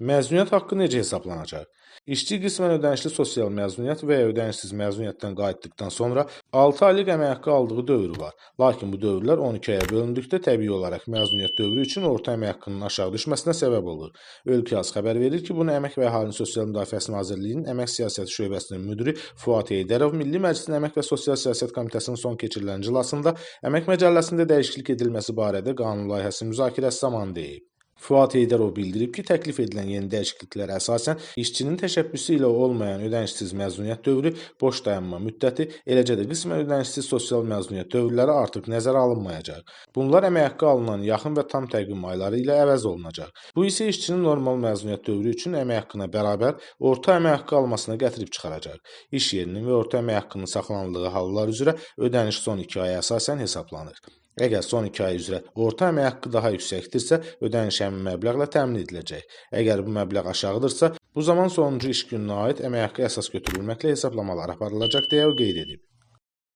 Məzuniyyət haqqı necə hesablanacaq? İşçi qismən ödənişli sosial məzuniyyət və ya ödənişsiz məzuniyyətdən qayıtdıqdan sonra 6 aylıq əmək haqqı aldığı dövr var. Lakin bu dövrlər 12 aya bölündükdə təbii olaraq məzuniyyət dövrü üçün orta əmək haqqının aşağı düşməsinə səbəb olur. Ölkə Az xəbər verir ki, bunu Əmək və Əhalinin Sosial Müdafiəsi Nazirliyinin Əmək Siyasəti Şöbəsinin müdiri Fuad Heydərov Milli Məclisin Əmək və Sosial Siyasət Komitəsinin son keçirilən iclasında Əmək Məcəlləsində dəyişiklik edilməsi barədə qanun layihəsi müzakirəsi zamanı deyib. Fuad Heydərov bildirib ki, təklif edilən yeni dəyişikliklərə əsasən işçinin təşəbbüsü ilə olmayan ödənişsiz məzuniyyət dövrü, boş dayanma müddəti, eləcə də qismən ödənişsiz sosial məzuniyyət dövrləri artıq nəzərə alınmayacaq. Bunlar əmək haqqı alınan yaxın və tam təqvim ayları ilə əvəz olunacaq. Bu isə işçinin normal məzuniyyət dövrü üçün əmək haqqına bərabər orta əmək haqqı almasına gətirib çıxaracaq. İş yerinin və orta əmək haqqının saxlanıldığı hallar üzrə ödəniş son 2 aya əsasən hesablanır. Əgər son 2 ay üzrə orta əmək haqqı daha yüksəkdirsə, ödəniş həmin məbləğlə təmin ediləcək. Əgər bu məbləğ aşağıdırsa, bu zaman sonuncu iş gününə aid əmək haqqı əsas götürülməklə hesablamalar aparılacaq deyə o qeyd edib.